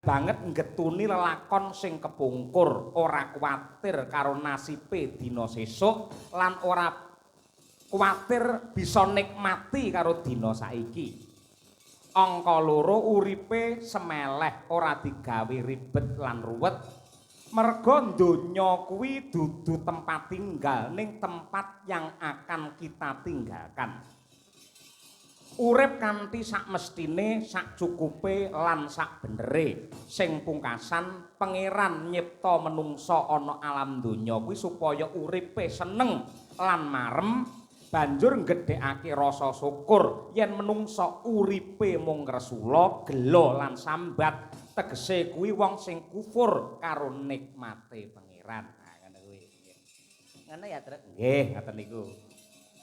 Banget nggetuni lelakon sing kepungkur, ora kuwatir karo nasibe dina sesuk lan ora kuwatir bisa nikmati karo dina saiki. Angka loro uripe semeleh, ora digawe ribet lan ruwet. Merga donya kuwi dudu tempat tinggal, ning tempat yang akan kita tinggalkan. Urip kanthi sak mestine, sak cukupe lan sak benere. Sing pungkasan Pangeran nyipta menungsa ana alam donya kuwi supaya uripe seneng lan marem, banjur nggedhekake rasa syukur yen menungsa uripe mung ngresula, gela lan sambat, tegese kuwi wong sing kufur karo nikmate Pangeran. Nah, ngono kuwi. Ngono ya, Truk? Nggih, ngoten niku.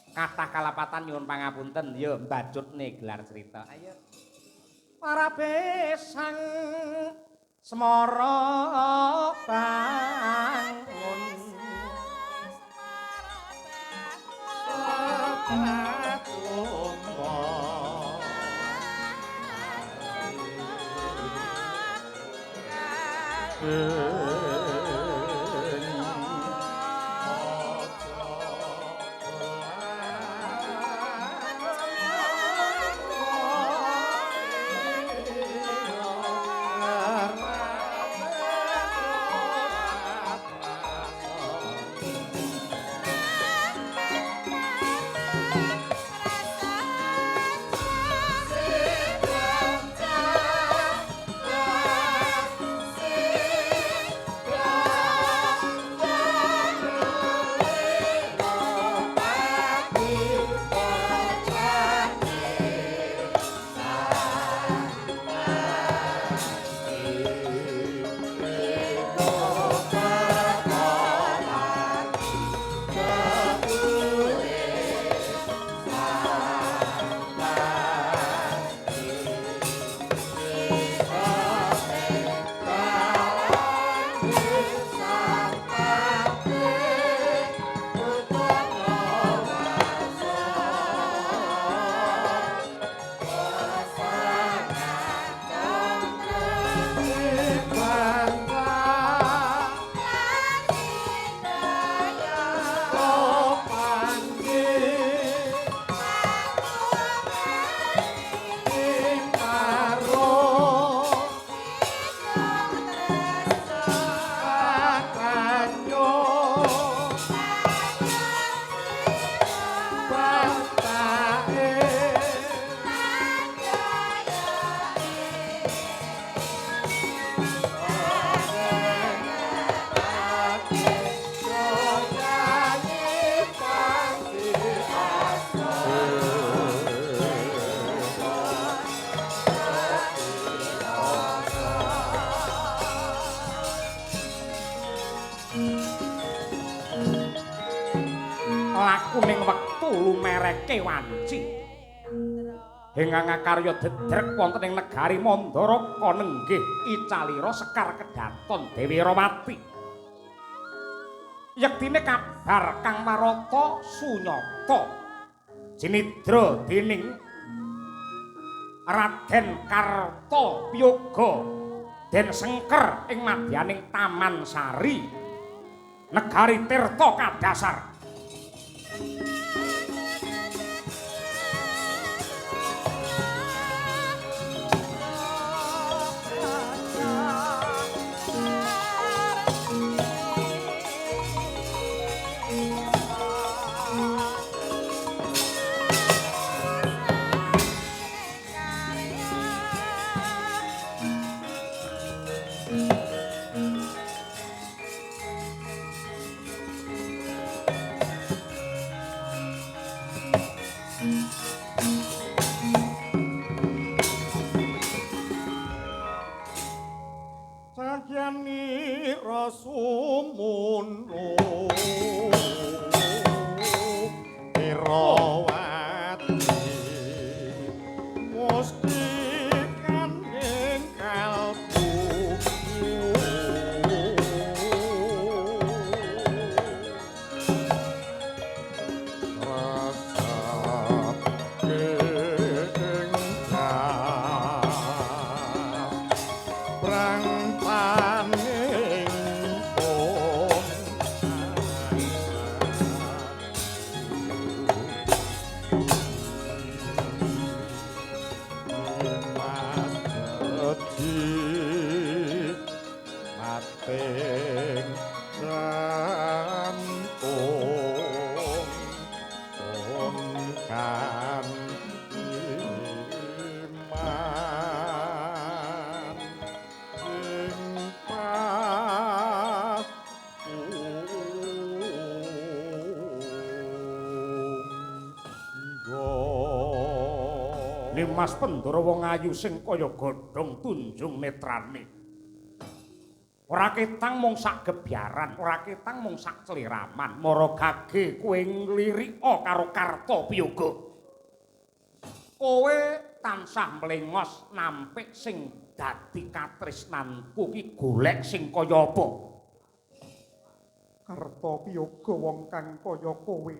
Kathah kalapatan nyuwun pangapunten, yo mbacutne gelar cerita. Ayo. Para besang semara bangun. Laku ning wektu lumereke wanci. Ingkang akarya dedrek wonten ing negari Mandaraka nenggih Icalira Sekar Kedaton Dewi Rawati. Yektine kabar kang warata sunyata jinidra dening Raden Karta Piyoga den sengker ing madyaning Taman Sari negari Tirta Kadasar. Brang Paning pun Mas Jeji mating jantung pun kan iman ing patungga. Nimas Pendara wong ayu sing kaya godhong tunjung netrane. Ora ketang mung sak gebyaran, ora ketang mung sak cliraman, mara gage kowe nglirika karo Kartapiyuga. Kowe tansah mlengos nampik sing dadi katresnanku ki golek sing kaya apa? Kartapiyuga wong kang kaya kowe.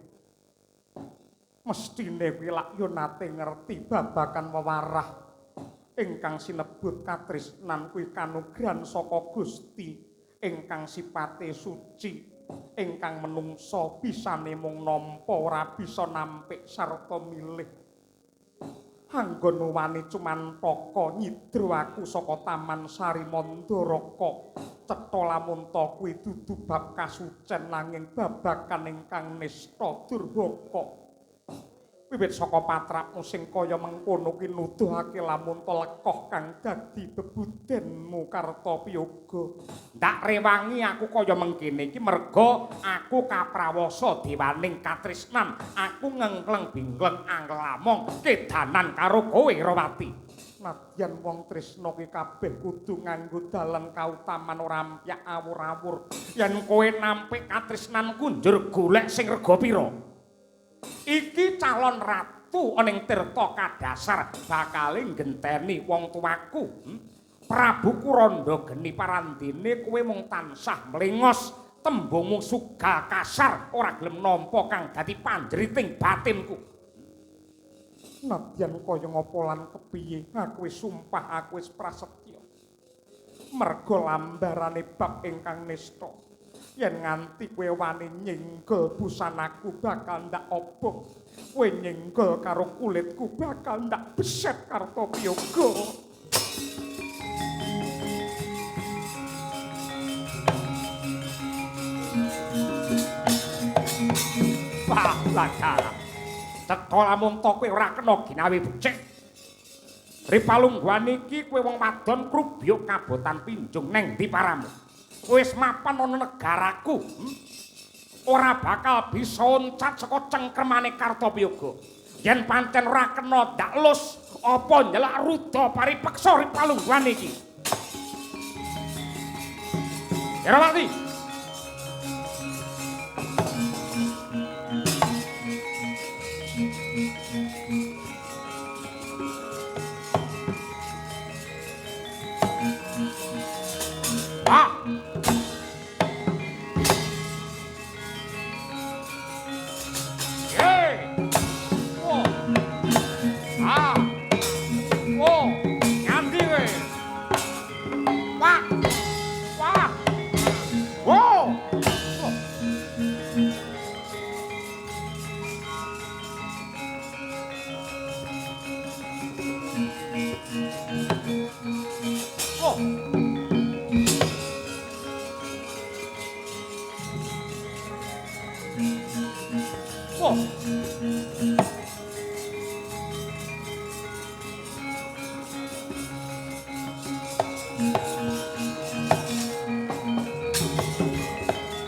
Mestine kuwi lak yo nate ngerti babagan wewarah ingkang sinebut katresnan kuwi kanugran saka Gusti ingkang sipate suci, ingkang menungsa bisane mung nampa ora bisa nampik sarta milih. Anggon wani cumantaka nyidra aku saka Taman Sari Mandaraka. Cetha lamun ta kuwi dudu bab kasucen nanging babagan ingkang nista durhaka. Wiwit saka patrapmu sing kaya mengkono kuwi nuduhake lamun ta lekoh kang dadi bebudenmu Kartapiyuga. Ndak rewangi aku kaya mengkene iki merga aku kaprawasa dewaning katresnan. Aku ngengkleng bingkleng anglamong kedanan karo kowe Rawati. Nadyan wong tresna ki kabeh kudu nganggo dalan kautaman ora ampyak awur-awur. Yen kowe nampik katresnanku njur golek sing rega pira? Iki calon ratu ana ing Tirta Kadasar bakale nggenteni wong tuaku. Prabu Kuranda geni parandene kowe mung tansah mlengos, tembungmu suga kasar ora gelem nampa kang dadi panjeriting batinku. Nadyan kaya ngapa lan kepiye, aku wis sumpah, aku wis prasetya. Merga lambarane bab ingkang nista. Yen nganti kowe wani nyenggol busanaku bakal ndak obong. Kowe nyenggol karo kulitku bakal ndak beset Kartapiyuga. Wah, ladalah. Cetha lamun ta kowe ora kena ginawe becik. Ripalungguhan iki kowe wong wadon krubyuk kabotan pinjung neng ndi paramu? Wis mapan ana negaraku, ora bakal bisa oncat saka cengkremane Kartapiyuga. Yen pancen ora kena ndak lus, apa njelak ruda paripeksa ripalungguhan iki. Herawati. Ah!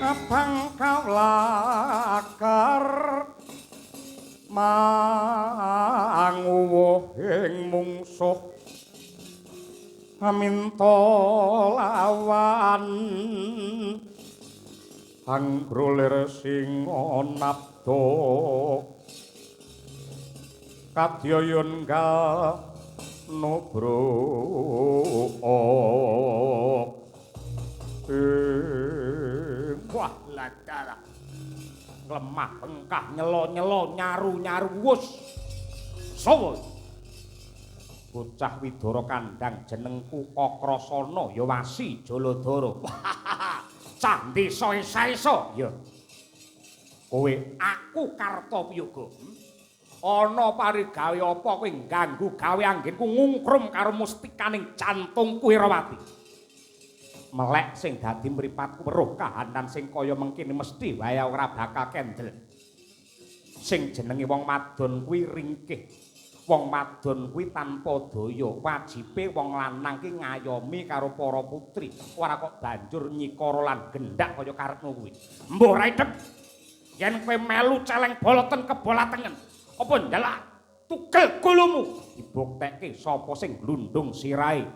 Abang kawlakar manguwuh ing mungsuh aminta lawan anggrolir singa nabda kadyayun gal nubro. Wah ladalah lemah bengkah nyelo-nyelo nyaru-nyaru wus sawa. Bocah Widara kandhang jenengku Kakrasana ya wasi Jaladara. Cah desa esa-esa ya. Kowe aku Kartapyoga. Ana parigawe apa kowe ngganggu gawe anggenku ngungkrum karo mustikaning jantungku Herawati. Melek sing dadi mripatku weruh kahanan sing kaya mengkene mesti wae ora bakal kendel. Sing jenenge wong wadon kuwi ringkih. Wong wadon kuwi tanpa daya, wajibe wong lanang ki ngayomi karo para putri, ora kok banjur nyikara lan gendak kaya karepmu kuwi. Mbuh ra idep. Yen kowe melu celeng boloten kebolatengen, apa njalak tugel gulumu? Dibuktekke sapa sing glundung sirahe.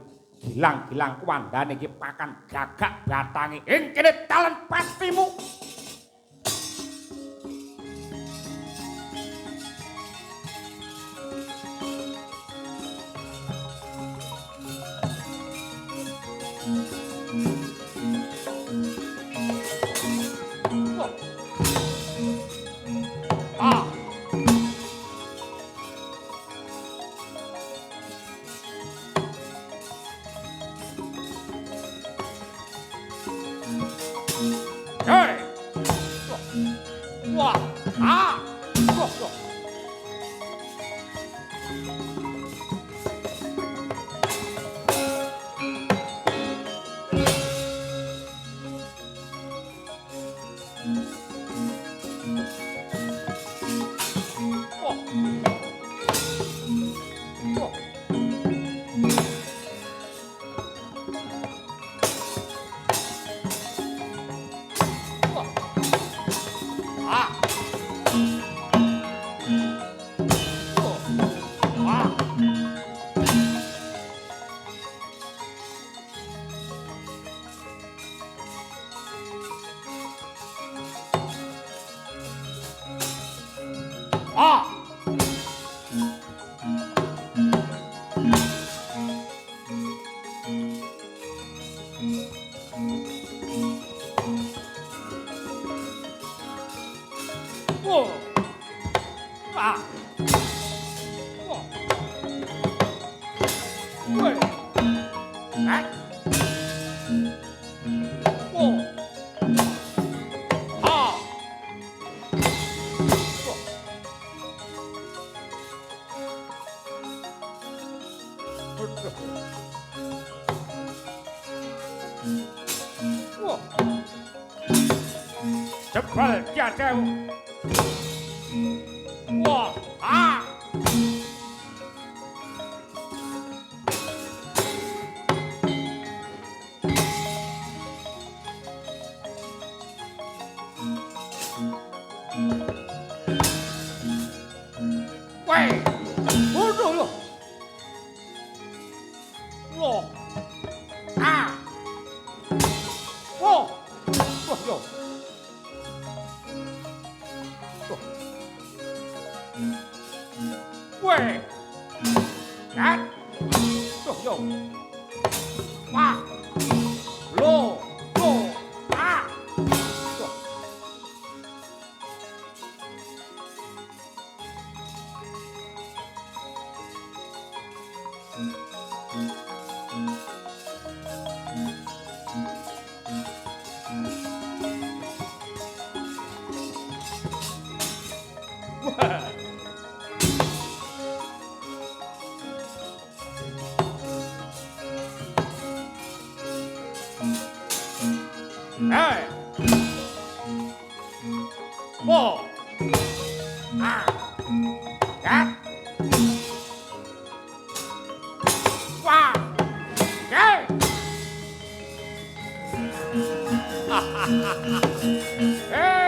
Gilang-gilang kuwandane iki pakan gagak batange. Ing kene dalan patimu. Jebol jadew. Wah, ah. Weh, bodoh lo. Loh. Ah. Wah. Wah, yo. Weh. Kan. Tuh yo. Wah. Lo. Lo. Ah. Tuh. Wah. Hey. Wo. Ah. Ya. Wah. Hey. Hey.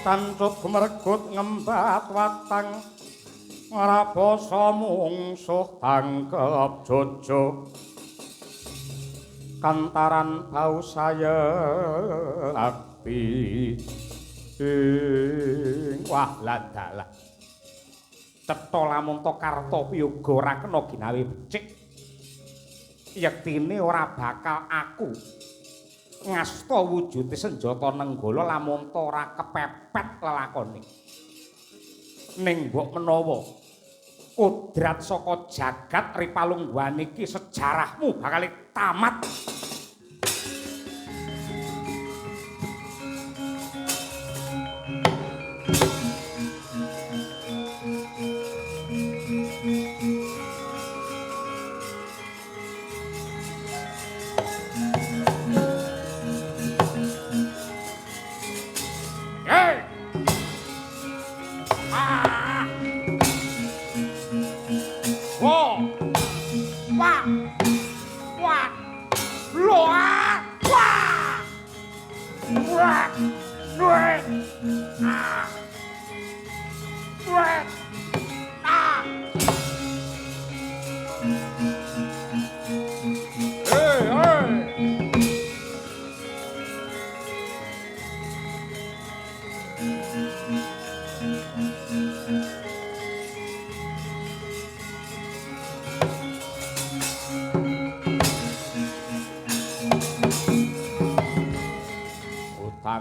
Tancut gumregut ngembat watang ora basa mungsuh tangkep jojo kantaran bau saya akti. Wah ladalah cetha lamun ta Kartapiyuga ora kena ginawe becik, yektine ora bakal aku ngasta wujude senjata Nenggala lamun ta ora kepepet lelakone. Ning mbok menawa kodrat saka jagat ripalungguhan iki sejarahmu bakal tamat.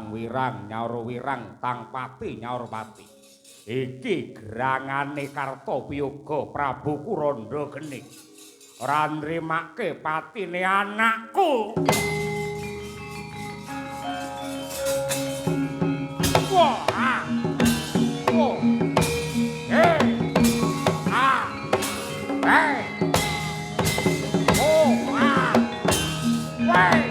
Wirang nyaur wirang tang pati nyaur pati. Iki gerangane Kartapiyuga Prabu Kuranda Geni. Ora nrimake patine anakku. Wah. Oh. Hey. Ah. Hey. Oh. Ah. Hey.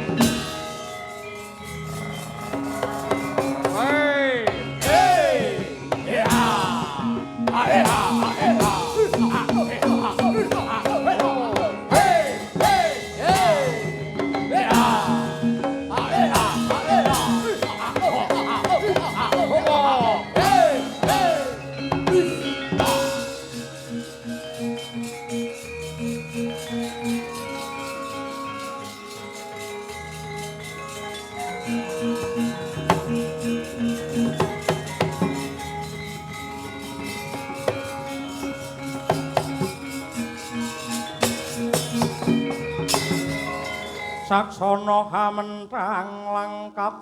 Saksana hamentang lengkap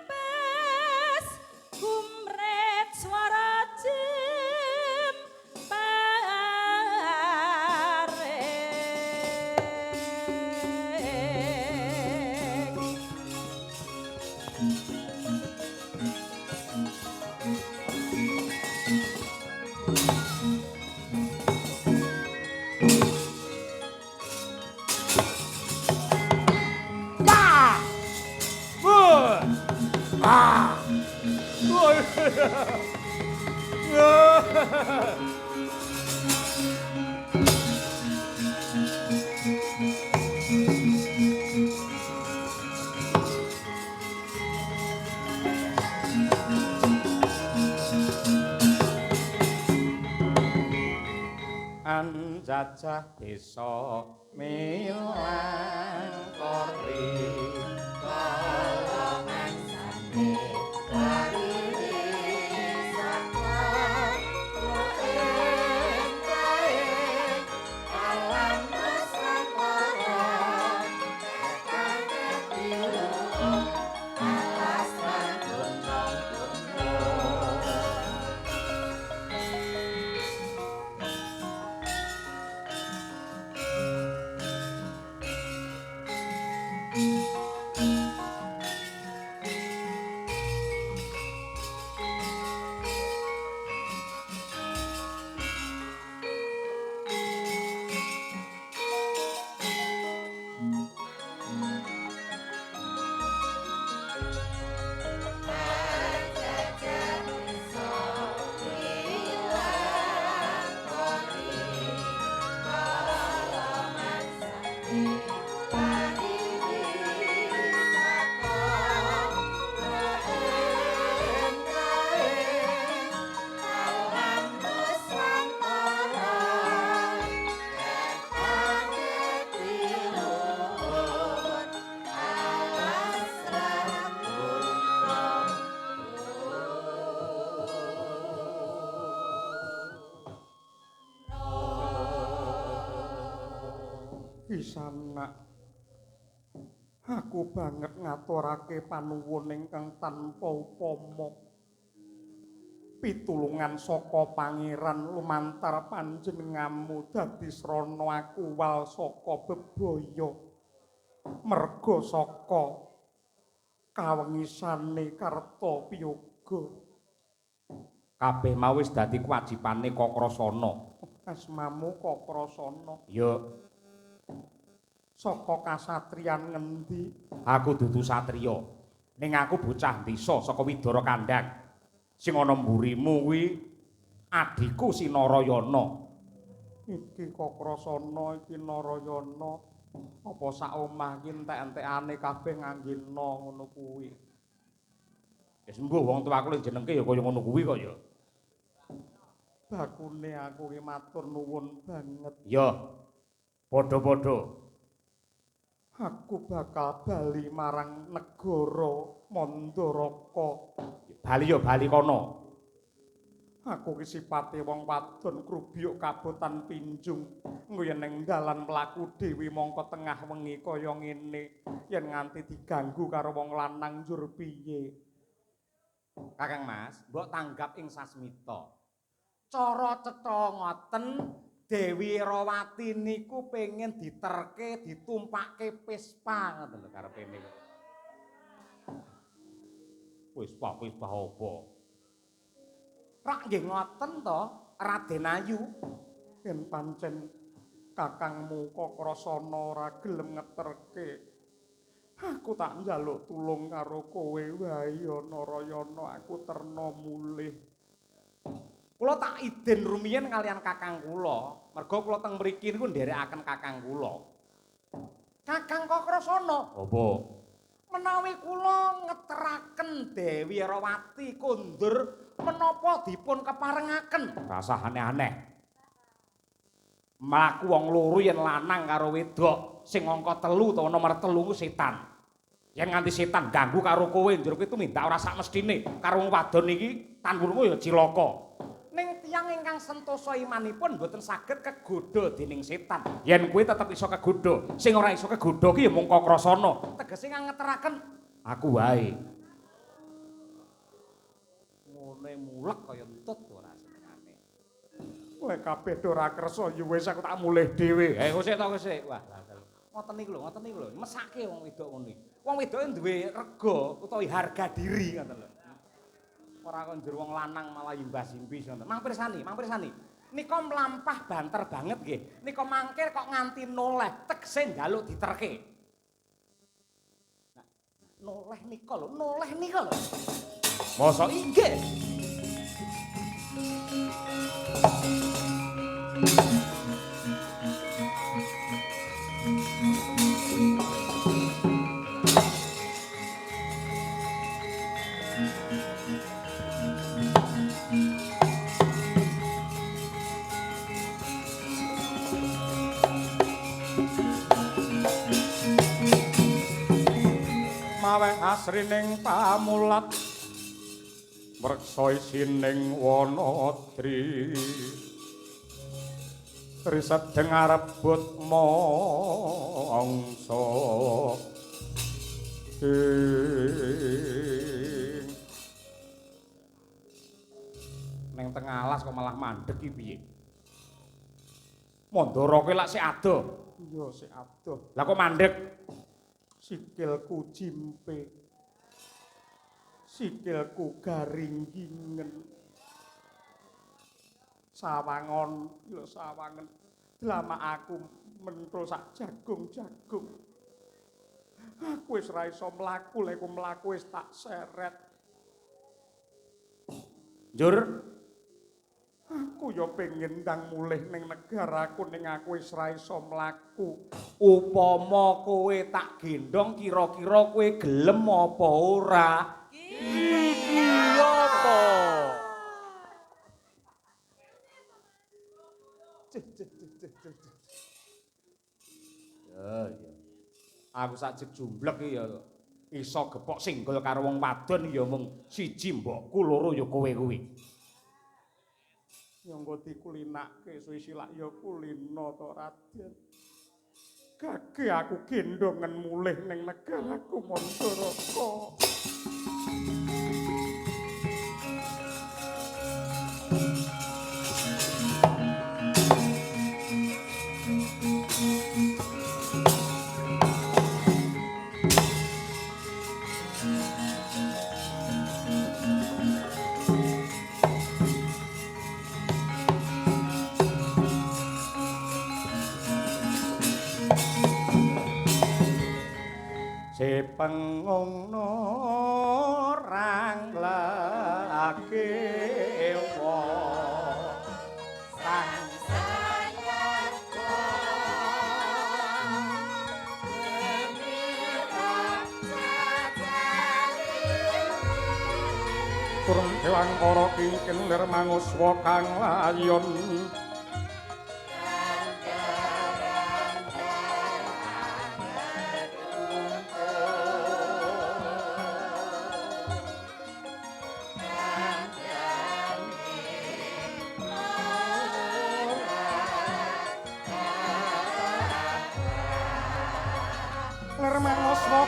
mepes gumret swara jempare. Anjajah desa Milangkori Kisanak, aku banget ngaturake panuwun ingkang tanpa upama. Pitulungan saka pangeran lumantar panjenenganmu dadi srana aku wal saka bebaya. Merga saka kawengisane Karta Piyoga. Kabeh mau wis dadi kewajibane Kakrasana. Asmamu Kakrasana. Ya. Saka kasatriyan ngendi? Aku dudu satriya. Ning aku bocah desa saka Widara Kandhang. Sing ana mburimu kuwi adhiku si Narayana. Iki Kakrasana, iki Narayana. Apa sak omah iki entek-entekane kabeh ngangge na ngono kuwi. Ya sembuh wong tuaku lek jenengke ya kaya ngono kuwi kok ya. Bakune aku ki matur nuwun banget. Ya. Padha-padha. Aku bakal bali marang negara Mandaraka. Bali ya bali kono. Aku ki sipate wong wadon krubiyuk kabotan pinjung. Engko yen ning dalan mlaku dhewe mongko tengah wengi kaya ngene, yen nganti diganggu karo wong lanang njur piye? Kakang Mas, mbok tanggap ing sasmita. Cara cetha ngoten Dewi Rawati niku pengen diterke, ditumpake Vespa ngoten lho karepe niku. Vespa, Vespa apa? Rak nggih ngoten to, Raden Ayu. Yen pancen kakangmu Kakrasana ora gelem ngeterke, aku tak njaluk tulung karo kowe wae ya Narayana, aku terna mulih. Kula tak idin rumiyin kalian kakang kula, merga kula teng mriki niku nderekaken kakang kula. Kakang Kakrasana. Apa? Menawi kula ngeteraken Dewi Rawati kondur menapa dipun keparengaken? Rasah aneh-aneh. Mlaku wong loro yen lanang karo wedok, sing angka 3 utawa nomor 3 ku setan. Yen nganti setan ganggu karo kowe njur kowe tumindak ora sak mestine karo wong wadon iki tanwurmu ya cilaka. Ning tiyang ingkang sentosa imanipun mboten saged kegodha dening setan. Yen kowe tetep iso kegodha, sing ora iso kegodha ki ya mung Kakrasana. Tegese ngeteraken aku wae. Ngene mulek kaya entut ora senengane. Kowe kabeh do ora kersa ya wis aku tak mulih dhewe. Eh kok sik to sik. Wah, ngoten niku lho, ngoten niku lho. Mesake wong wedok ngono iki. Wong wedoke duwe rega utawa harga diri ngoten lho. Ora kok njur wong lanang malah imbas-imbis ngoten. Mang pirsani, mang pirsani. Nika mlampah banter banget nggih. Nika mangkir kok nganti noleh, tegese njaluk diterke. Nah, noleh nika lho, noleh nika lho. Mosok inggih. Mawe asrining pamulat mreksa isining wanadri risedeng arebut mangsa ning tengah alas kok malah mandek iki piye? Mandara kowe lak sik adoh. Iya sik adoh. Lah kok mandek? Sikilku jimpe, sikilku garinggingen, sawangon lho sawangen, dlamak aku mentul sak jagung-jagung. Aku wis ra iso mlaku, lek mlaku wis tak seret. Njur aku ya pengen ndang mulih ning negaraku, ning aku wis ra iso mlaku. Upama kowe tak gendhong kira-kira kowe gelem apa ora? Iya to. Ya ya. Aku sak jumblek iki ya iso gepok singgol karo wong wadon ya mung siji mbokku, loro ya kowe kuwi. Ya engko dikulinake suwi silak ya kulino to Raden. Gage aku gendongen mulih ning negaraku Mandaraka. Pengung norang lagi sang sayaka turun dewang para kingkin lir manguswa kang layon.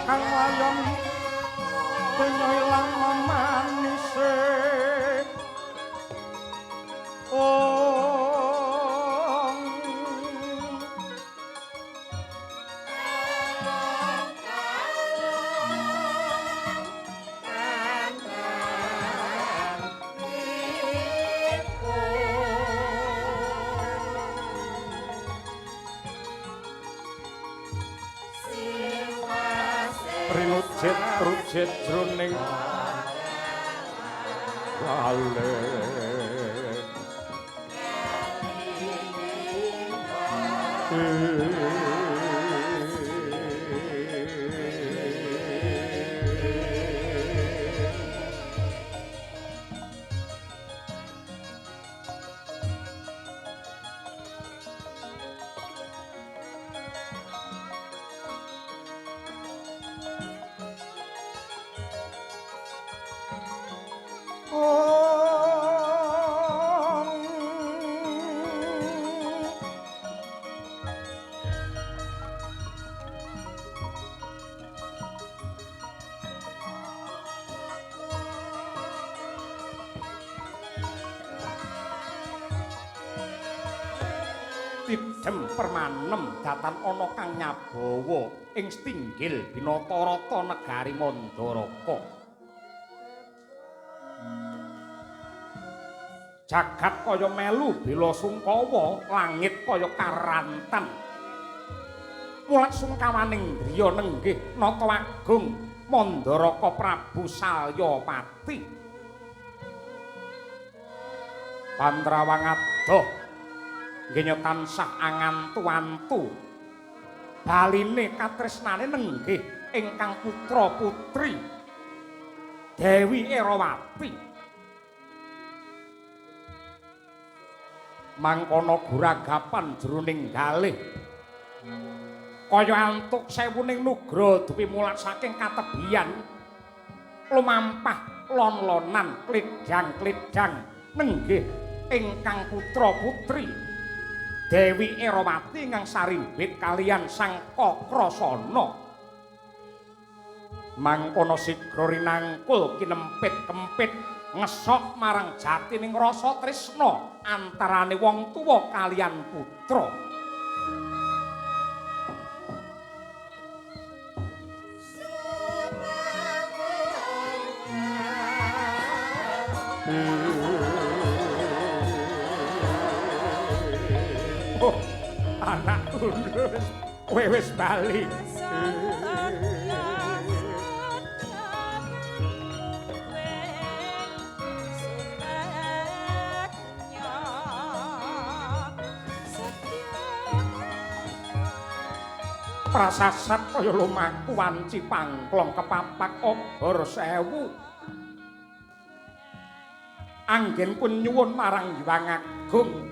Kang layon donya ilang memanise ong rinujet rujet jroning bale Tidem permanem datan ana kang nyabawa ing stinggil Binatarata negari Mandaraka. Jagat kaya melu bela sungkawa, langit kaya karanten. Mulat sungkawaning griya nenggih Nata Agung Mandaraka Prabu Salyapati. Pandrawang adoh nggih tansah angantu-antu. Baline katresnane nenggih ingkang putra putri Dewi Erawati. Mangkono guragapan jroning galih kaya antuk sewuning nugra dupi mulat saking katebian lumampah lon-lonan klidang-klidang nenggih ingkang putra putri Dewi Erawati ingkang sarimbit kalian Sang Kakrasana. Mangkono sigra rinangkul kinempit kempit ngesok marang jatining rasa tresna antarane wong tuwa kalian putra. Oh, anakku kowe wis bali. Prasasat kaya lumaku wanci pangklong kepapak obor sewu. Anggen pun nyuwun marang Hyang Agung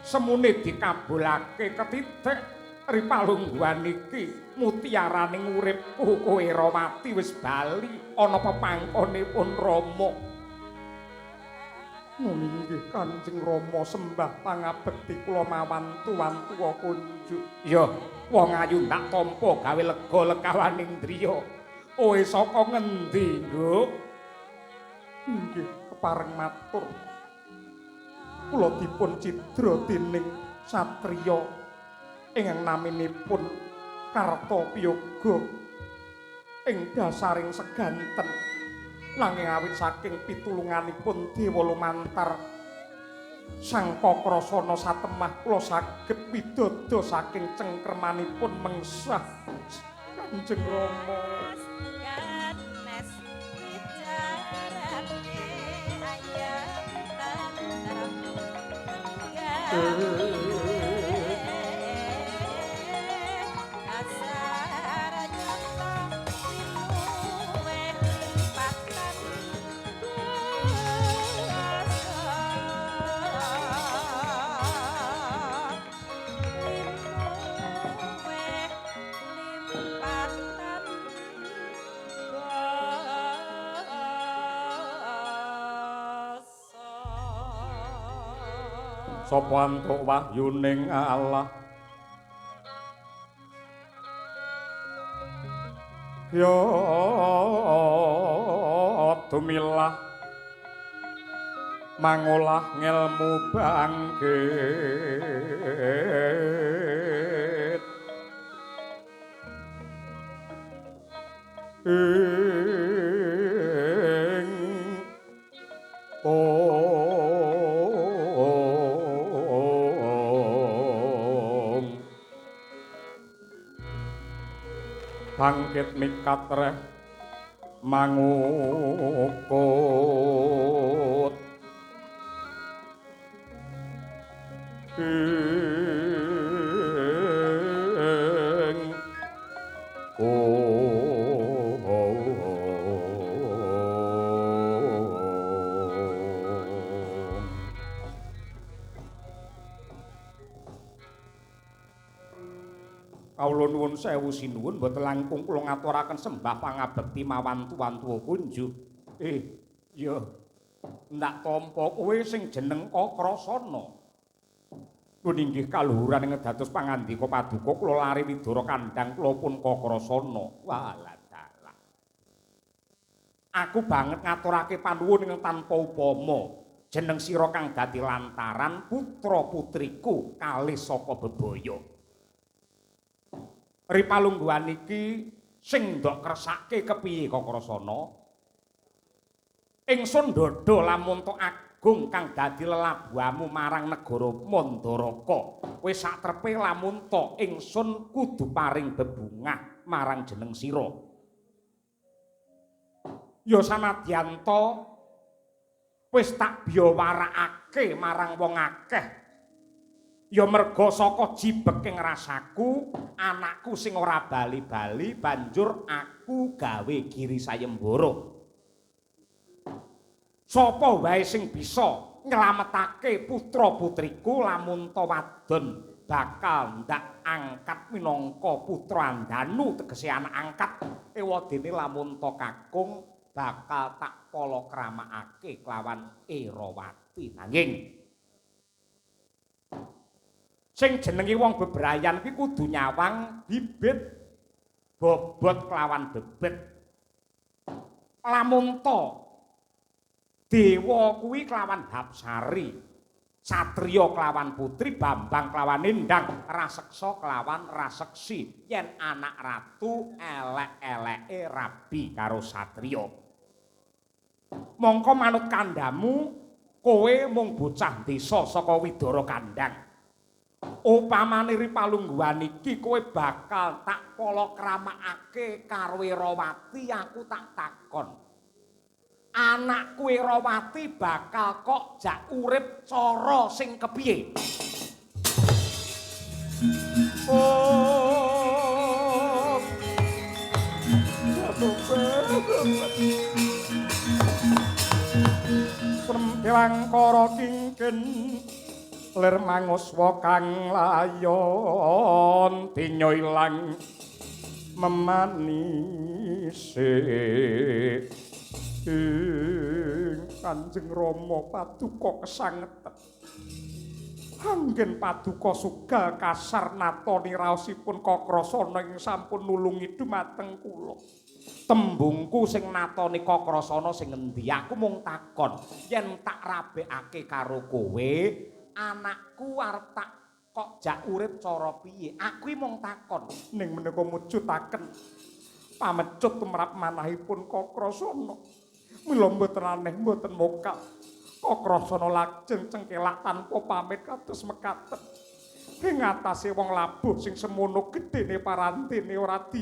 semune dikabulake ketitik ripalungguhan iki mutiaraning uripku kowe Rawati wis bali ana pepangkonipun Rama. Nuni inggih Kanjeng Rama sembah pangabekti kula mawan tuwa kunjuk. Ya, wong ayu tak tampa gawe lega lekawaning driya. Kowe saka ngendi, Nduk? Inggih kepareng matur. Kula dipun cidra dening satriya ingkang naminipun Kartopiyoga ing dasaring seganten. Nanging awit saking pitulunganipun dewa lumantar Sang Kakrasana satemah kula saged widodo saking cengkermanipun mengsah Kanjeng Rama. Sapa antuk wahyuning Allah ya tumilah mangolah ngelmu bangkit ing bangkit mikat reh mangukut ing Kawula nuwun sewu sinuwun mboten langkung kula ngaturaken sembah pangabekti mawan tuwan-tuwa kunjuk. Ya ndak tampa kowe sing jeneng Kakrasana. Pun inggih kaluhuran ing dados pangandika paduka kula lari widara kandhang kula pun Kakrasana. Walah dalah. Aku banget ngaturake panuwun ing tanpa upama. Jeneng sira kang dadi lantaran putra-putriku kalih saka bebaya. Ripalungguhan iki sing ndok kersake kepiye Kakrasana? Ingsun ndodho lamun tok agung kang dadi lelabuhamu marang negara Mandaraka. Wis sak trepe lamun ta ingsun kudu paring bebungah marang jeneng sira. Ya sanadyan ta wis tak biyawarakake marang wong akeh. Ya merga saka jibeking rasaku, anakku sing ora bali-bali banjur aku gawe giri sayembara. Sapa wae sing bisa nyelametake putra-putriku lamun ta wadon bakal ndak angkat minangka putra andanu tegese anak angkat ewadene lamun ta kakung bakal tak palakramakake kelawan Erawati. Nanging sing jenenge wong bebrayan kuwi kudu nyawang bibit bobot kelawan bebet. Lamun ta dewa kuwi kelawan hapsari, satriya kelawan putri, bambang kelawan endang, raseksa kelawan raseksi. Yen anak ratu elek-eleke rabi karo satriya. Mongko manut kandhamu kowe mung bocah desa saka Widara Kandhang. Upamane ripalungguhan iki kowe bakal tak palakramakake karo Erawati, aku tak takon. Anakku Erawati bakal kok jak urip cara sing kepiye? Oh. Srembilangkara kingkin lir manguswa kang layon dinyo ilang memanise. Ing Kanjeng Rama paduka kesangeten. Anggen paduka sugal kasar natoni raosipun Kakrasana ing sampun nulungi dumateng kula. Tembungku sing natoni Kakrasana sing endi? Aku mung takon, yen tak rabekake karo kowe, anakku arep tak kok jak urip cara piye? Aku mung takon. Ning menika mujudaken pamecut tumrap manahipun Kakrasana. Mila mboten aneh mboten mokal. Kakrasana lajeng cengkelak tanpa pamit kados mekaten. Ing atase wong labuh sing semono gedene parantene ora di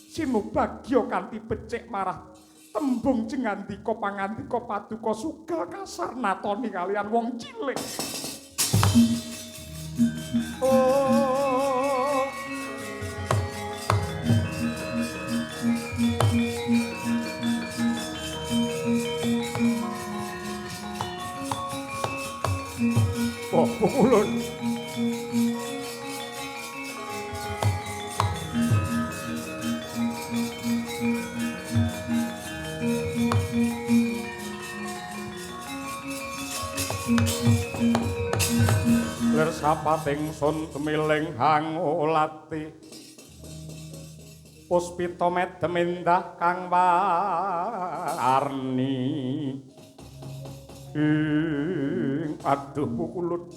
sinubagya kanthi becik marah tembung jengandika pangandika paduka sugal kasar natoni kalian wong cilik. Oh. Oh, pukulun. Lir sapating sun temiling hangulati. Puspita medem endah kang warni. Ing aduh pukulun.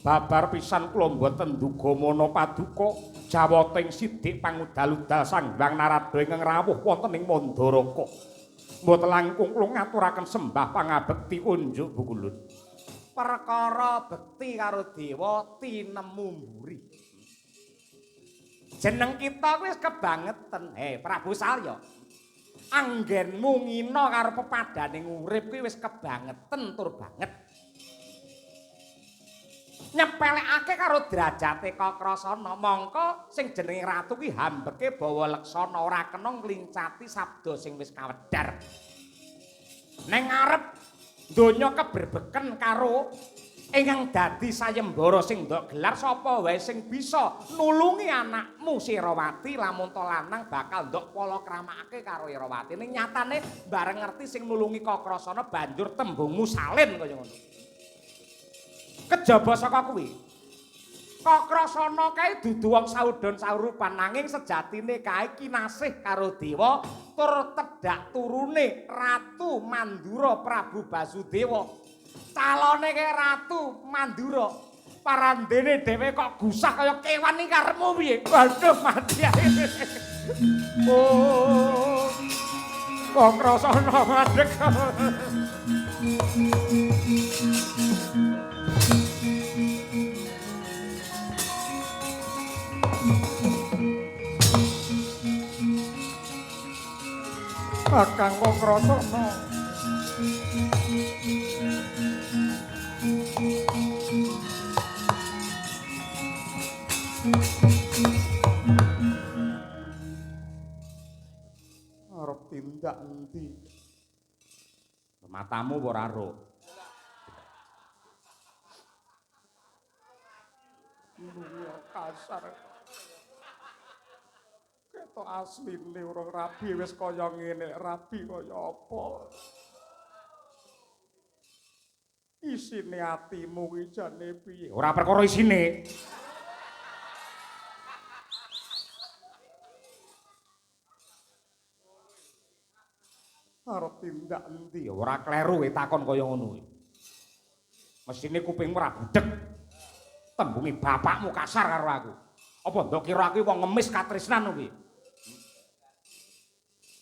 Babar pisan kula mboten nduga mana paduka jawating sidik pangudal-udal Sang Hyang Narada ingkang rawuh wonten ing Mandaraka. Mboten langkung kula ngaturaken sembah pangabekti unjuk pukulun. Perkara bekti karo dewa tinemu mburi. Jeneng kita wis kebangeten. He Prabu Salya. Anggenmu ngina karo pepadane urip kuwi wis kebangeten tur banget. Nyepelekake karo derajate Kakrasana, mongko sing jenenge ratu kuwi hambeke bawa leksana ora kena nglincati sabda sing wis kawedhar. Neng ngarep donya keberbeken karo ingkang dadi sayembara sing ndok gelar sapa wae sing bisa nulungi anakmu Sirawati lamun to lanang bakal ndok palakramakake karo Irawati. Ning nyatane bareng ngerti sing nulungi Kakrasana banjur tembungmu salin kaya ngono. Kejaba saka kuwi Kakrasana kae dudu wong saudon saurupan nanging sejatine kae kinasih karo dewa tur tedhak turune Ratu Mandura Prabu Basudewa. Calone kae Ratu Mandura. Parandene dhewe kok gusah kaya kewan iki karepmu piye? Waduh mati ae. Oh. Kakrasana ngadeg. Kakang Kakrasana. Arep tindak endi? Matamu ora ro. Lunga kasar. Ketok asline urung rabi wis kaya ngene, rabi kaya apa? Isine atimu kuwi jane piye? Ora perkara isine. Arep tindak endi? Ora kleru kowe takon kaya ngono kuwi. Mesine kupingmu ora budheg. Tembunge bapakmu kasar karo aku. Apa ndok kira aku wong ngemis katresnan kuwi?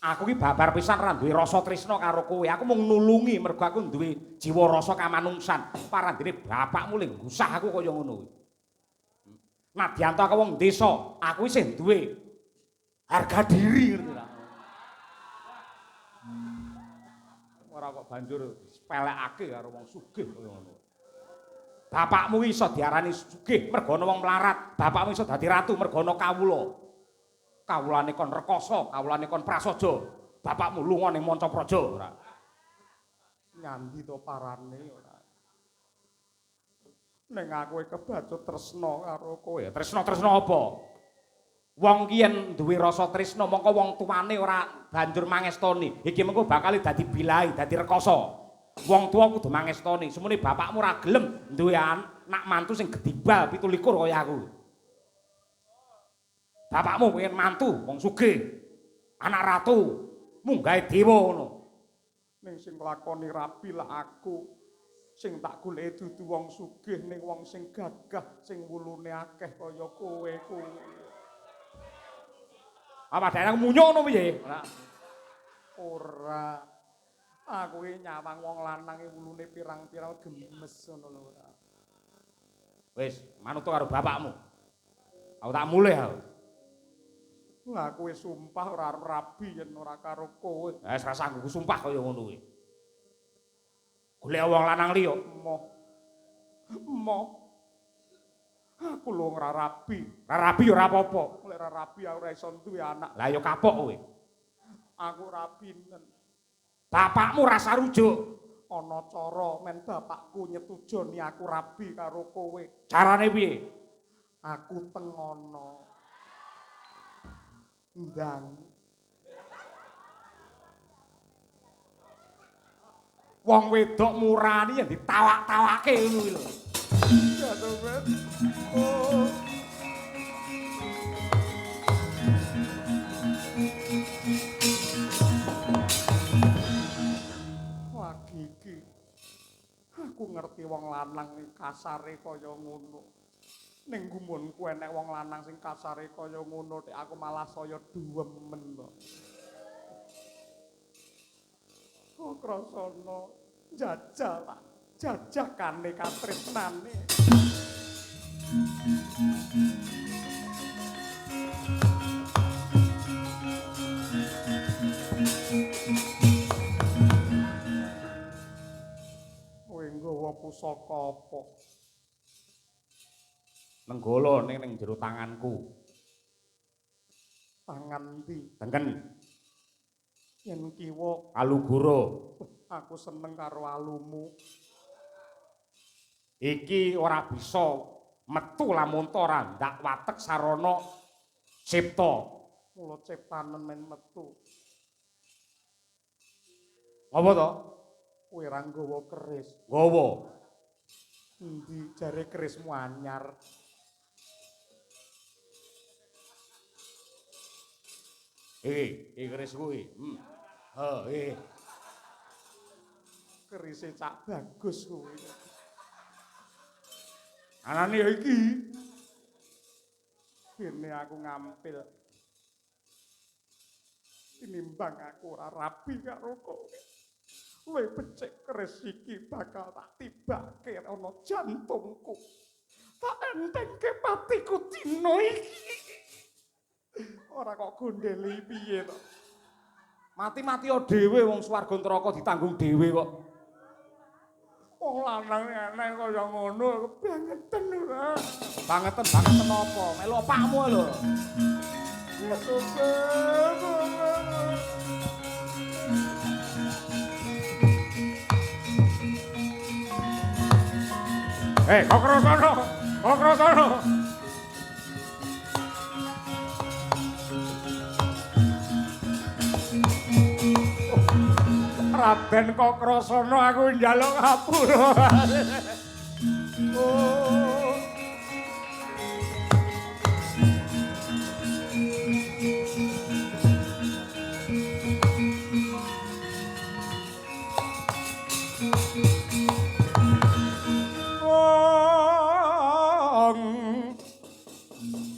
Aku ki babar pisan ra duwe rasa tresna karo kowe. Aku mung nulungi mergo aku duwe jiwa rasa kamanungsan. Parandene bapakmu le ngusah aku kaya ngono kuwi. Nadyan aku wong desa, aku isih duwe harga diri ngerti ta. Ora kok banjur sepelekake karo wong sugih kaya ngono. Bapakmu iso diarani sugih mergo ana wong melarat, bapakmu iso dadi ratu mergo ana kawula. Kawulane kon rekoso, kawulane kon prasaja. Bapakmu lunga ning Mancapraja ora. Nyandi to parane ora. Ning aku kebacut tresna karo kowe. Tresna-tresna apa? Wong ki yen duwe rasa tresna mongko wong tuane ora banjur mangestoni. Iki mengko bakal dadi bilai, dadi rekoso. Wong tuwa kudu mangestoni. Semune bapakmu ora gelem duwe anak mantu sing gedibal 27 kaya aku. Bapakmu pengen mantu wong sugih, anak ratu, munggahe dewa ngono. Ning sing nglakoni rabi lah aku. Sing tak goleki dudu wong sugih ning wong sing gagah, sing wulune akeh kaya kowe kuwi. Apa daerah munyuk ngono piye? Ora. Aku iki nyawang wong lanang iki wulune pirang-pirang gemes ngono lho ora. Wis, manut karo bapakmu. Aku tak mulih aku. Lah kowe sumpah ora arep rabi yen ora karo kowe. Wis ra sanggup sumpah kaya ngono kuwi. Golek wong lanang liya. Moh. Moh. Aku lho ora rabi. Ora rabi ya ora apa-apa. Lek ora rabi aku ora iso duwe anak. Lah ya kapok kowe. Aku rabinen. Bapakmu ra sarujuk. Ana cara men bapakku nyetujoni aku rabi karo kowe. Carane piye? Aku tengono. Ndang. Wong wedok murani yen ditawak-tawake ngono kuwi lho. Oh. Lagi iki aku ngerti wong lanang iki kasare kaya ngono. Ning gumunku enek wong lanang sing kasare kaya ngono, tek aku malah saya duwemen to. Oh, krasana jajal tak jajakane katresnane. Kowe nggawa pusaka apa? Nenggala ning jero tanganku. Tangan ndi? Tengen. Yen kiwa Alugoro. Aku seneng karo alumu. Iki ora bisa metu lamun ta ora ndak watek sarana cipta. Mula ciptanen men metu. Apa to? Kowe ora nggawa keris. Nggawa. Endi jare kerismu anyar? Iki, iki keris kuwi. He, Kerise cak bagus kuwi. Anane ya iki. Dene aku ngampil. Tinimbang aku ora rabi karo kowe. Luwih becik keris iki bakal tak tibake ana jantungku. Tak entengke patiku dina iki. Ora kok gondeli piye to. Mati-mati dhewe wong swarga neraka ditanggung dhewe kok. Wong lanang enek kaya ngono kebangeten ora. Bangeten bangeten apa? Melu opakmu lho. Eh, kok krosono? Kok krosono? Raden Kakrasana aku njaluk ngapura. Oh. Wong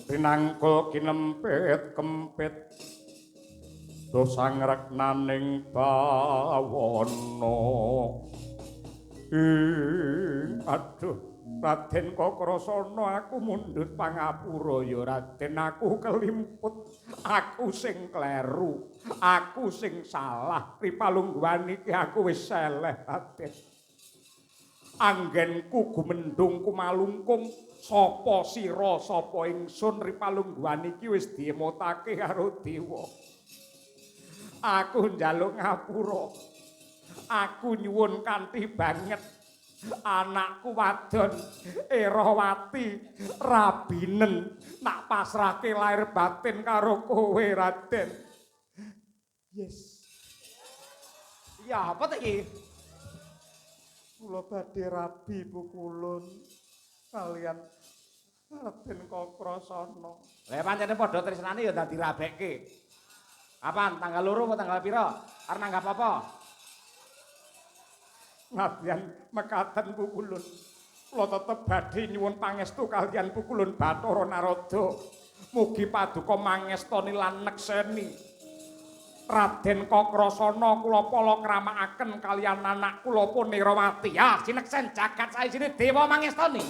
tinangkul kinempit kempit dosa ngreknaning bawana. Ing aduh Raden Kakrasana aku mundhut pangapura ya Raden, aku kelimput, aku sing kleru, aku sing salah. Ripalungguhan iki aku wis seleh Raden. Anggenku gumendhung kumalungkung sapa sira sapa ingsun ripalungguhan iki wis diemotake karo dewa. Aku njaluk ngapura. Aku nyuwun kanthi banget. Anakku wadon Erawati rabinen nak pasrahke lahir batin karo kowe Raden. Yes. Ya apa ta iki? Kula badhe rabi Pukulun kalian Raden Kakrasana. Lah pancene padha tresnane ya dadi rabekke. Kapan? Tanggal 2 apa tanggal pira? Arep nanggap apa? Nadyan mekaten Pukulun. Kula tetep badhe nyuwun pangestu kalian Pukulun Bathara Narada. Mugi paduka mangestoni lan nekseni. Raden Kakrasana kula pala kramakaken kalian anak kula Punirawati. Ya, sineksen jagat saisine dewa mangestoni.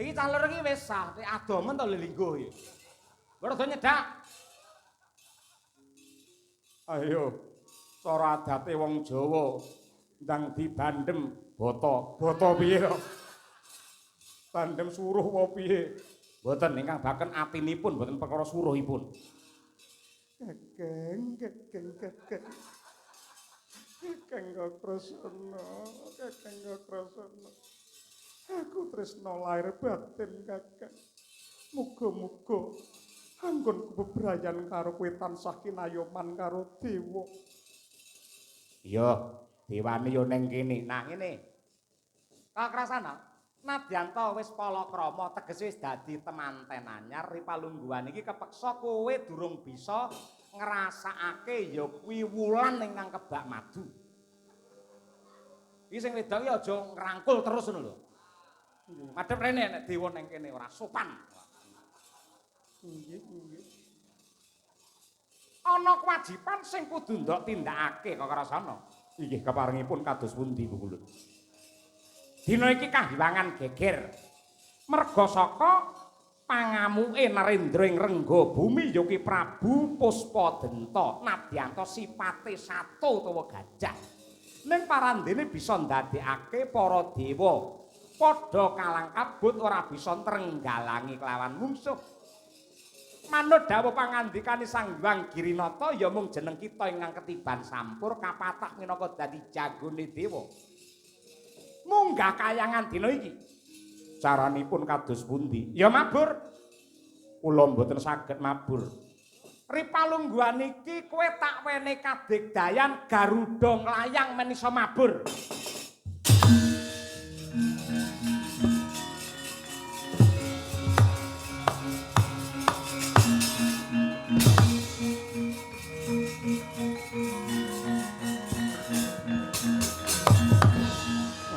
Iki calon iki wis sah, adomen to lelingguh iki. Rada nyedak. Ayo, cara adate wong Jawa ndang dibandem bata. Bata piye to? Bandem suruh apa piye? Mboten ingkang baken atinipun, mboten perkara suruhipun. Kekeng, kekeng, kekeng. Kekeng Kakrasana, kekeng Kakrasana. Aku tresna lahir batin kakang. Muga-muga anggonku bebrayan karo kowe tansah kinayoman karo dewa. Iya, dewane yo ning kene. Nah ngene. Kakrasana, nadyan ta wis palakrama tegese wis dadi temanten anyar ripalungguhan iki kepeksa kowe durung bisa ngrasakake ya kuwi wulan ingkang kebak madu. Iki sing wedok iki aja ngrangkul terus ngono lho. Madhep rene nek dewa ning kene ora sopan. Nggih, nggih. Ana kewajiban sing kudu ndok tindakake Kakrasana. Inggih keparengipun kados pundi Pukulun? Dina iki kahiwangan geger. Merga saka pangamuke Narendra ing Rengga Bumi ya ki Prabu Puspadenta nadyanta sipate sato utawa gajah. Ning parandene bisa ndadekake para dewa padha kalang kabut ora bisa trenggalangi kelawan mungsuh. Manut dawuh pangandikane Sang Hyang Girinata ya mung jeneng kita ingkang ketiban sampur kapatah minangka dadi jagone dewa. Munggah kayangan dina iki. Caranipun kados pundi? Ya mabur. Kula mboten saged mabur. Ripalungguhan iki kowe tak wene kadigdayan Garuda nglayang men iso mabur.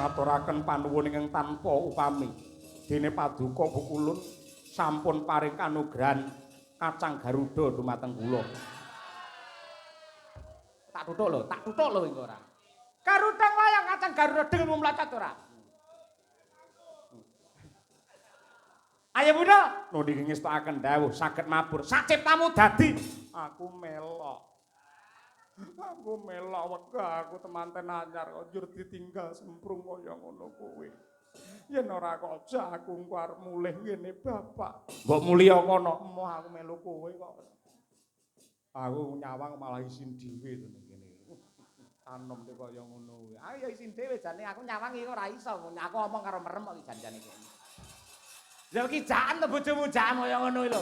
Ngaturaken panuwun ingkang tanpa upami. Dene paduka Pukulun sampun paring kanugrahan kacang Garuda dumateng kula. Tak tutuk lho, tak tutuk lho engko ora. Garuda nglayang kacang Garuda dengmu mlocot ora. Ayo Bunda, nuli ngestakaken dawuh saged mabur. Saciptamu dadi aku melok. Aku melok wegah aku temanten anyar kok njur ditinggal semprung kaya ngono kuwi. Yen ora kok aja aku engko arep mulih ngene bapak. Mbok mulya kono. Emoh aku melu kowe kok. Aku nyawang malah isin dhewe to ning kene. Anom te kaya ngono kuwi. Ayo isin dhewe jane aku nyawang iki ora iso. Aku omong karo merem kok jan-jane iki. Lha iki jaan to bojomu jaan kaya ngono lho.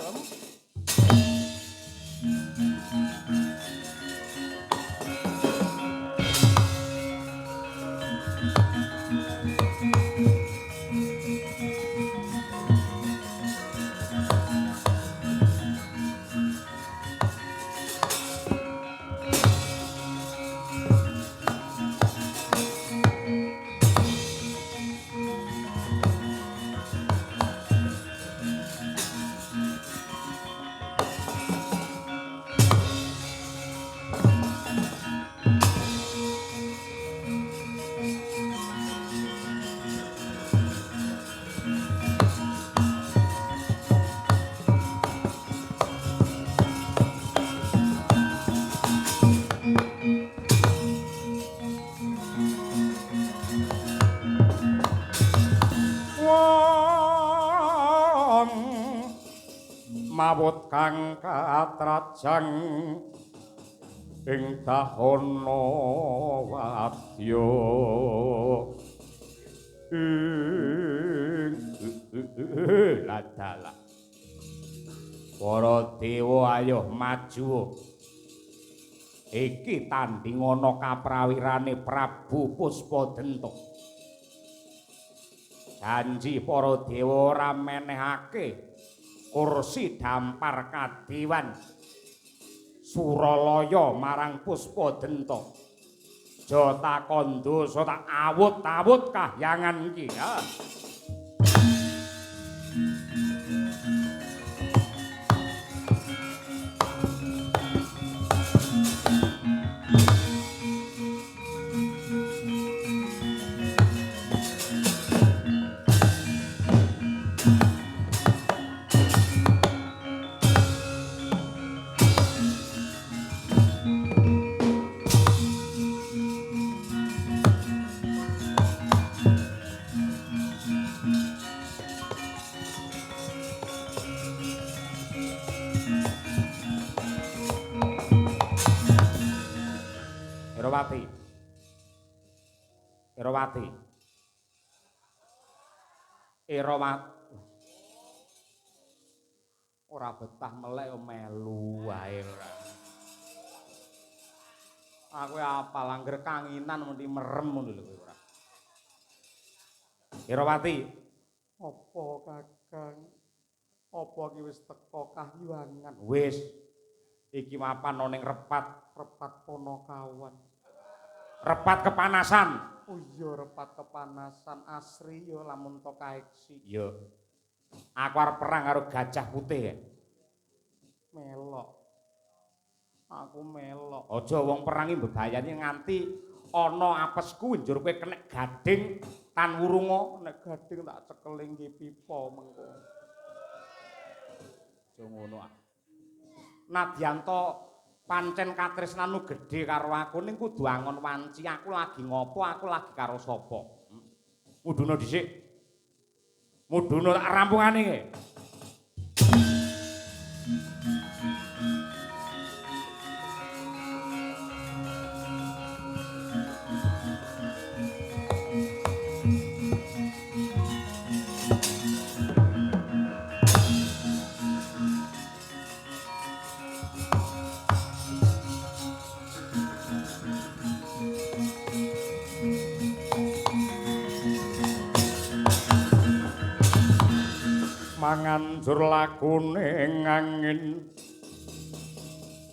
Mawut kang katrajang ing dahana wadya ing ladalah. Para dewa ayo maju. Iki tanding ana kaprawirane Prabu Puspadenta. Janji para dewa ora menehake kursi dampar kadiwan Suralaya marang Puspadenta. Jata kandasa tak awut-awut kahyangan iki. Ya. Erawati. Erawati. Erawati. Ora betah melek melu wae ora. Aku apal angger kanginan mesti merem ngono lho kowe ora. Erawati. Apa Kakang? Apa iki wis teka kahyangan? Wis. Iki mapan ana ning repat, repat Ponokawan. Repat kepanasan. Oh iya, repat kepanasan asri ya lamun to kaeksi. Iya. Aku arep perang karo gajah putih. Melok. Aku melok. Aja wong perang iki mbebayani nganti ana apesku njur kowe kenek gading tan wurunga. Nek gading tak cekeling nggih pipa mengko. Aja ngono ah. Nadyanto pancen katresnanmu gedhe karo aku ning kudu angon wanci aku lagi ngopo aku lagi karo sapa. Mudhuna dhisik. Mudhuna tak rampungane iki. Manganjur lakune angin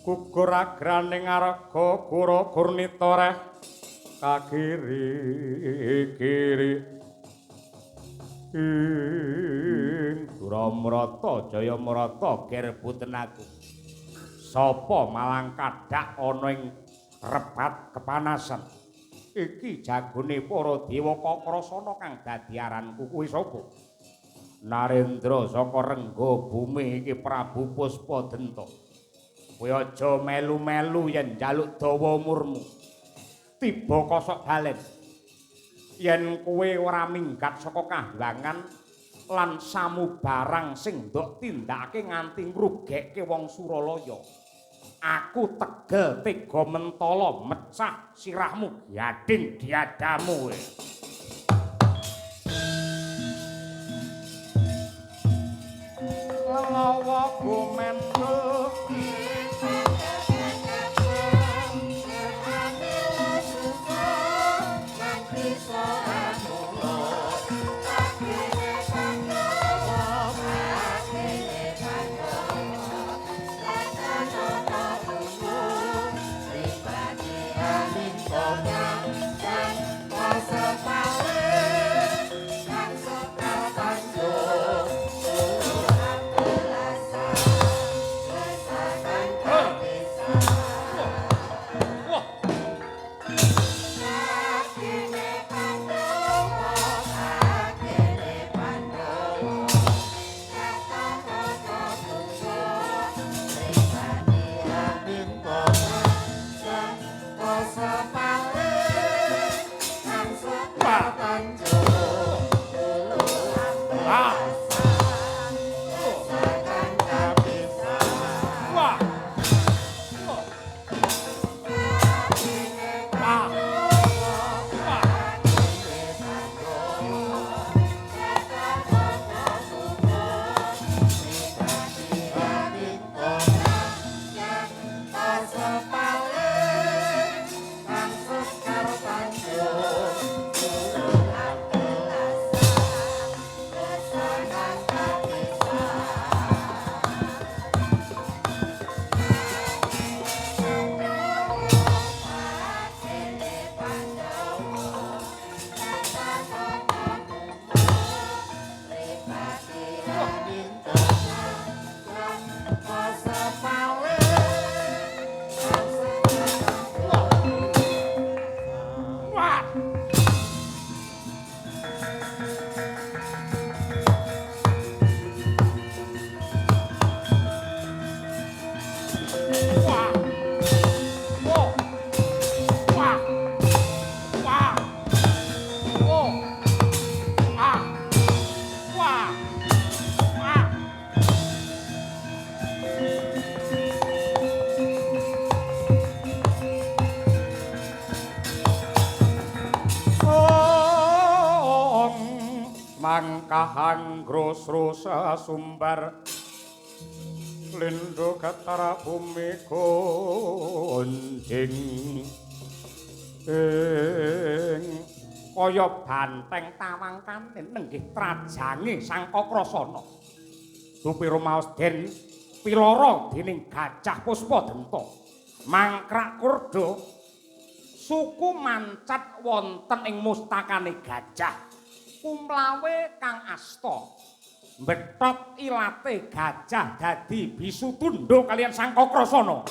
gugur agraning arga kura gurnita reh kakiri kiri ing Duramrata Jayamrata ger putenaku sapa malang kadhak ana ing repat kepanasan iki jagone para dewa Kakrasana kang dadi aranku kuwi sapa? Narendra saka rengga bumi iki Prabu Puspadenta. Kowe aja melu-melu yen njaluk dawa umurmu. Tiba kosok balen. Yen kowe ora minggat saka kahyangan lan samubarang sing ndok tindakake nganti ngrugekke wong Suralaya. Aku tegel tega mentala mecah sirahmu gading diadamu. Lawa gumendul Kahang grosro sasumbar lindo getar bumi gonjing ing kaya banteng tawang kantin nenggih trajange Sang Kakrasana. Dupi rumaos den piloro dening Gajah Puspadenta. Mangkrak kurda suku mancat wonten ing mustakane gajah. Kumlawe kang asta mbethot ilate gajah dadi bisu tundho kaliyan Sang Kakrasana.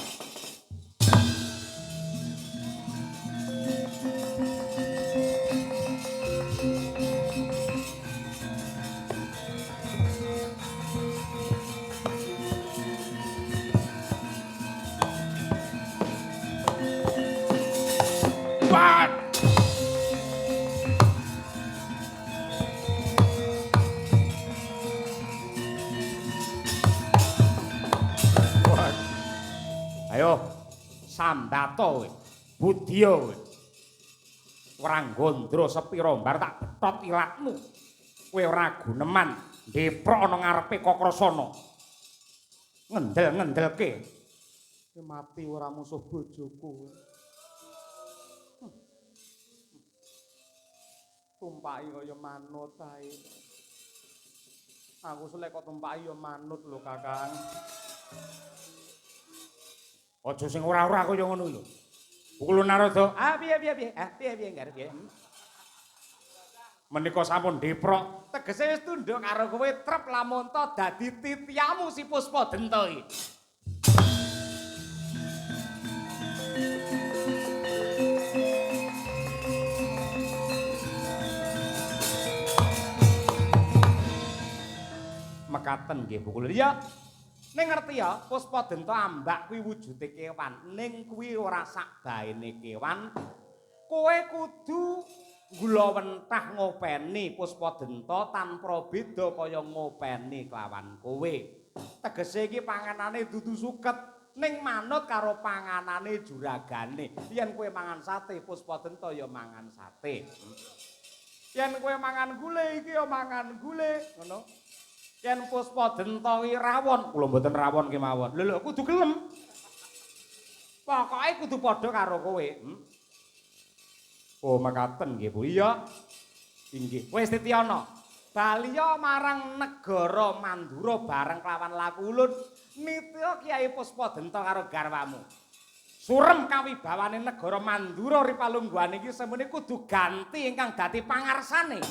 Ayo sambato kowe, budya kowe. Wranggandra sepira mbar tak bethot ilatmu. Kowe ora guneman ndeprok ana ngarepe Kakrasana. Ngendel-ngendelke. Kowe mati ora musuh bojoku. Tumpaki kaya manut ae. Aku selek kok tumpaki ya manut lho, Kakang. Aja sing ora-ora kaya ngono lho. Pukul Narada, ah piye piye piye? Ah piye piye ngarep piye? Menika sampun deprok, tegese wis tunduk karo kowe trep lamonta dadi titiamu si Puspadenta iki. Mekaten nggih Pukul. Iya. Ning ngerti ya, Puspadenta ambak kuwi wujude kewan, ning kuwi ora sak baene kewan. Kowe kudu gulawentah ngopeni Puspadenta tanpa beda kaya ngopeni kelawan kowe. Tegese iki panganane dudu suket, ning manut karo panganane juragane. Yen kowe mangan sate, Puspadenta ya mangan sate. Yen kowe mangan gule, iki ya mangan gule, ngono. Yen Puspadenta kuwi rawon, kula mboten rawon kemawon. Lho lho kudu gelem. Pokoke kudu padha karo kowe. Oh mekaten nggih Bu. Iya. Inggih. Wis titiana. Baliya marang negara Mandura bareng kelawan laku ulun nitya Kyai Puspadenta karo garwamu. Surem kawibawane negara Mandura ripalungguhane iki semene kudu ganti ingkang dadi pangarsane.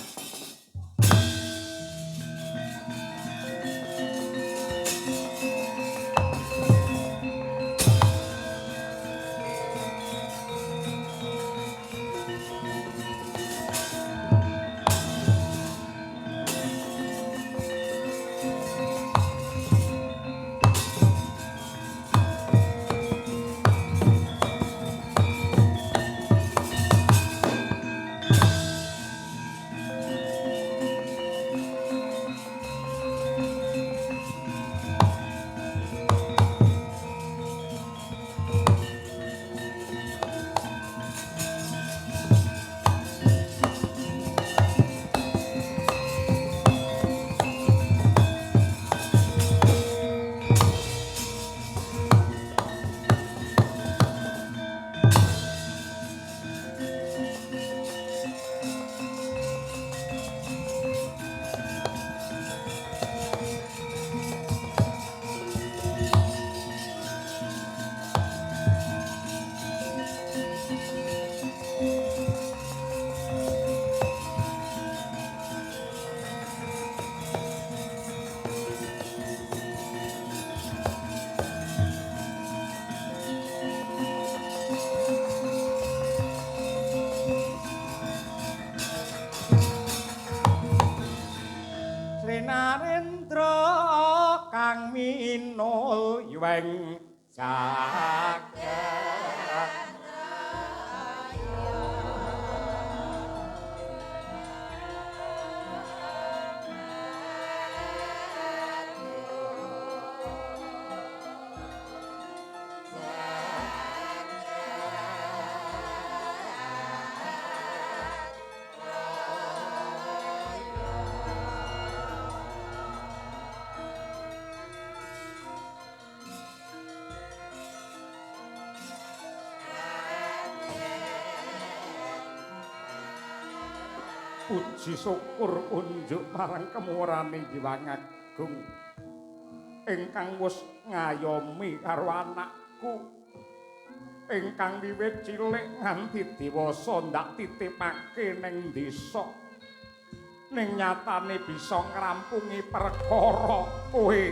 Narendra kang minul yuweng jagat Puji syukur unjuk marang kemurane Hyang Agung ingkang wis ngayomi karo anakku ingkang wiwit cilik nganti dewasa ndak titipake ning desa, ning nyatane bisa ngrampungi perkara. Kowe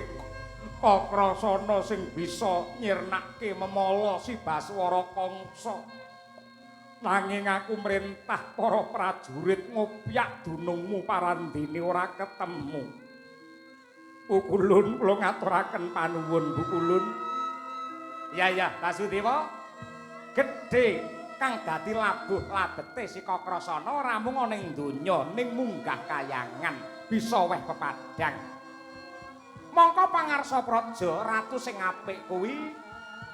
Kakrasana sing bisa nyirnake memala si Baswara Kangsa. Nanging aku mrentah para prajurit ngopyak dunungmu parandene ora ketemu. Pukulun kula ngaturaken panuwun Pukulun. Ya ya Basudewa, gedhe kang dadi labuh labete si Kakrasana ora mung ana ing donya ning munggah kayangan bisa weh pepadang. Mongko pangarsa praja ratu sing apik kuwi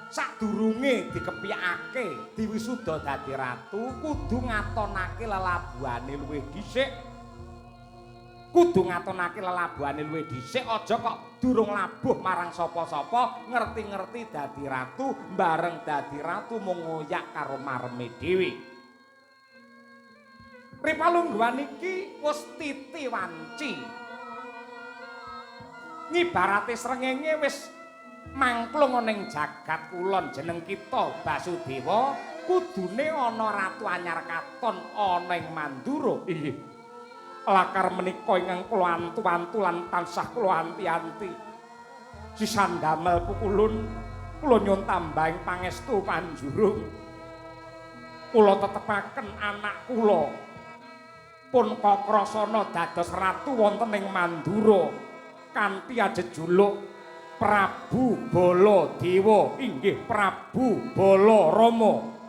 sadurunge dikepyakake diwisuda dadi ratu kudu ngatonake lelabuhane luwih dhisik. Kudu ngatonake lelabuhane luwih dhisik, aja kok durung labuh marang sapa-sapa ngerti-ngerti dadi ratu, bareng dadi ratu mung ngoyak karo mareme dhewe. Ripalungguhan iki wis titi wanci. Ngibarate srengenge wis mangklung ana ing jagat kulon jeneng kita Basudewa kudune ana ratu anyar katon ana ing Mandura. Inggih. Lakar menika ingkang kula antu-antu lan tansah kula anti-anti. Sisan damel Pukulun kula nyuwun tambahing pangestu panjurung. Kula tetepaken anak kula pun Kakrasana dados ratu wonten ing Mandura kanthi ajejuluk Prabu Baladewa, inggih Prabu Balarama.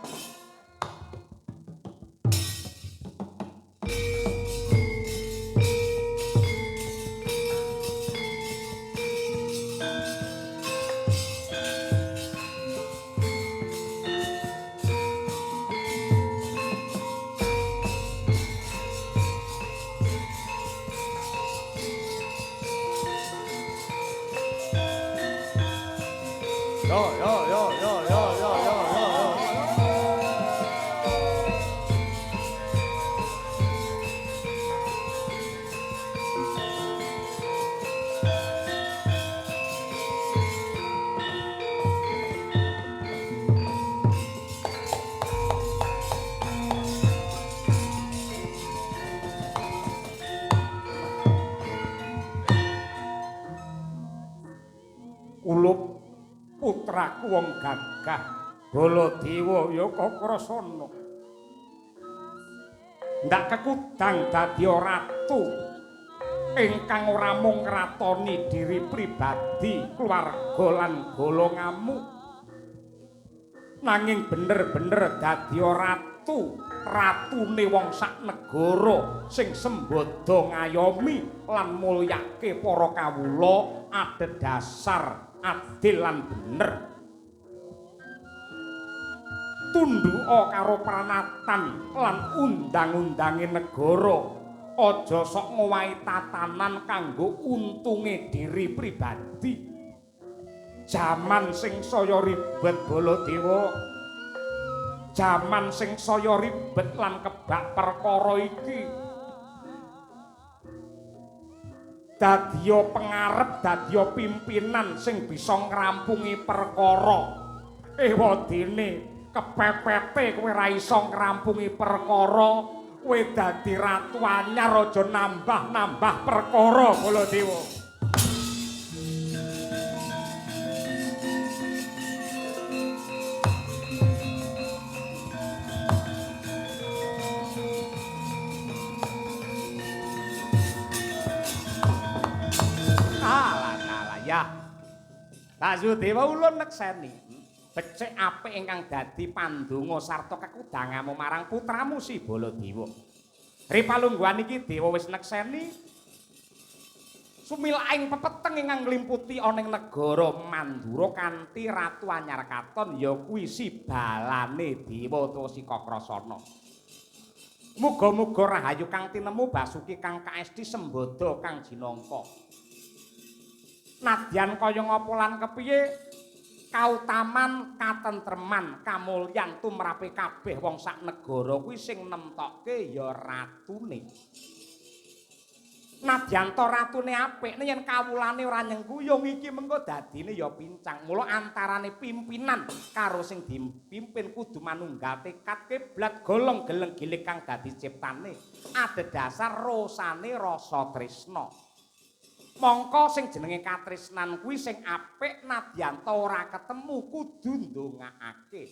Yo yo yo yo yo yo yo yo. Kulup putraku wong gagah Baladewa ya Kakrasana ndak kekudang dadi ratu ingkang ora mung ngratoni diri pribadi, keluarga lan golonganmu, nanging bener-bener dadi ratu, ratune wong sak negara sing sembada ngayomi lan mulyake para kawula adhedhasar adil lan bener. Tundhuka karo pranatan lan undang-undange negara. Aja sok ngowahi tatanan kanggo untunge diri pribadi. Jaman sing saya ribet Baladewa, jaman sing saya ribet lan kebak perkara iki, dadiya pengarep, dadiya pimpinan sing bisa ngrampungi perkara. Ewadene kepepete kowe ra iso ngrampungi perkara, kowe dadi ratu anyar aja nambah-nambah perkara Baladewa. Ya. Basudewa ulun nekseni becik apik ingkang dadi pandonga sarta kekudangamu marang putramu si Baladewa. Ripalungguhan iki dewa wis nekseni sumilaing pepeteng ingkang nglimputi ana ing negara Mandura kanthi ratu anyar katon ya kuwi si balane dewa utawa si Kakrasana. Muga-muga rahayu kang tinemu basuki kang kaesti sembada kang jinangka. Nadyan kaya ngapa lan kepiye Kautaman, katentreman, kamulyan tumrape kabeh wong sak negara kuwi sing nemtokke ya ratune. Nadyan ta ratune apik, yen kawulane ora nyengkuyung iki mengko dadine ya pincang. Mula antarane pimpinan karo sing dipimpin kudu manunggal tekad kiblat golong geleng gilik kang dadi ciptane. Adhedhasar rosane rasa tresna. Mongko sing jenenge katresnan kuwi sing apik nadyan ta ora ketemu kudu ndongaake.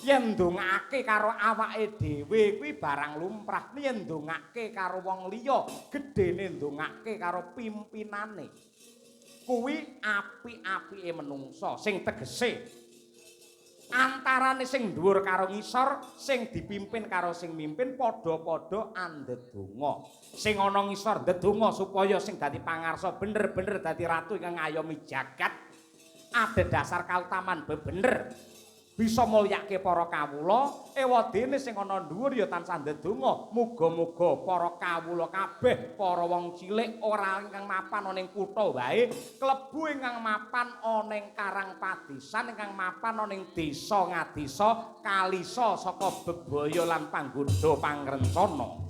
Yen ndongaake karo awake dhewe kuwi barang lumrah, yen ndongaake karo wong liya, gedene ndongaake karo pimpinane. Kuwi apik-apike menungsa sing tegese antarane sing dhuwur karo ngisor, sing dipimpin karo sing mimpin padha-padha andedonga. Sing ana ngisor ndedonga supaya sing dadi pangarsa bener-bener dadi ratu ingkang ngayomi jagat. Adhedhasar kautaman bebener bisa mulyake para kawula, ewadene sing ana dhuwur ya tansah ndedonga muga-muga para kawula kabeh, para wong cilik ora ingkang mapan ana ing kutha wae, klebu ingkang mapan ana ing karang padesan, ingkang mapan ana ing desa ngadesa, kalisa saka bebaya lan panggodha pangrencana.